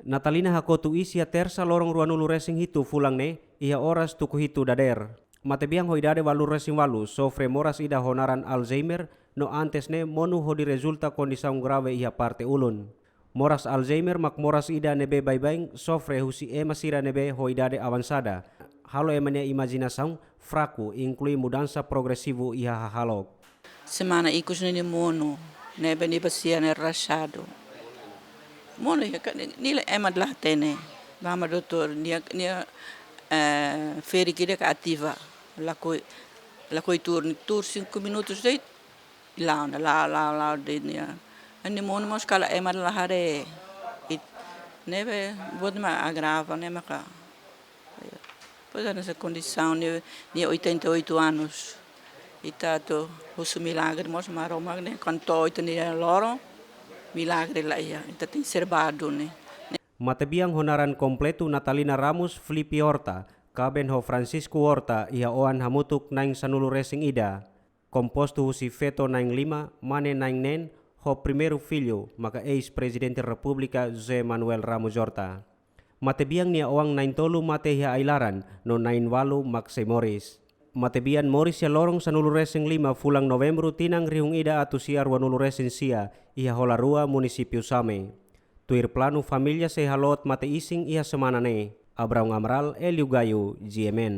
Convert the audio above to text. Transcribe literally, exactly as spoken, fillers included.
Natalina hakotu iis iha Tersa loron ruanulu resin hitu fulan ne'e, iha oras tuku hitu dader. Matebian ho idade ualunulu resin ualu sofre moras ida ho naran Alzheimer, no antes ne'e monu hodi rezulta kondisaun grave iha parte ulun. Moras Alzheimer mak moras ida ne'ebé baibain sofre husi ema sira ne'ebé ho idade avansada. Halo ema nia imajinasaun fraku, inklui mudansa progresivu iha hahalok. Semana ikus ne'e nia monu, ne'ebé nia basia ne'e rachado. Monu iha ka, nia la ema la hatene. Ba ha'u ba doutór, nia, nia, eh, ferik ida ka ativa. Lakohi, lakohi tuur, tuur cinco minutos de'it, la'o ona, la'o, la'o, la'o de'it nia. Nia monu mós kala ema la haree. Ne'ebé buat ne'e mak agrava, ne'e maka. Pois é, nessa condição, nia, nia oitenta e oito anos. Ita atu husu milagre mós, Maromak ne'e, kuandu to'o ita-nia loron, milagre laiha. Ita tenke ser badu ne'e. Matebian ho naran kompletu Natalina Ramos Filipe Horta, kaben ho Francisco Horta, iha oan hamutuk na'in sanulu resin ida. Kompostu husi feto na'in lima, mane na'in neen, ho primeiru fillu, maka eis-Prezidente Repúblika José Manuel Ramos Horta. Matebian nia oan na'in tolu mate iha ai-laran, no na'in ualu mak sei moris. Matebian moris iha loron sanulu resin lima fulan Novembru tinan rihun ida atus sia ruanulu resin sia, iha Holarua, Munisípiu Same. Tuir planu família sei haloot mate-isin iha semana ne'e. Abraão Amaral, Hélio Gaio, G M N.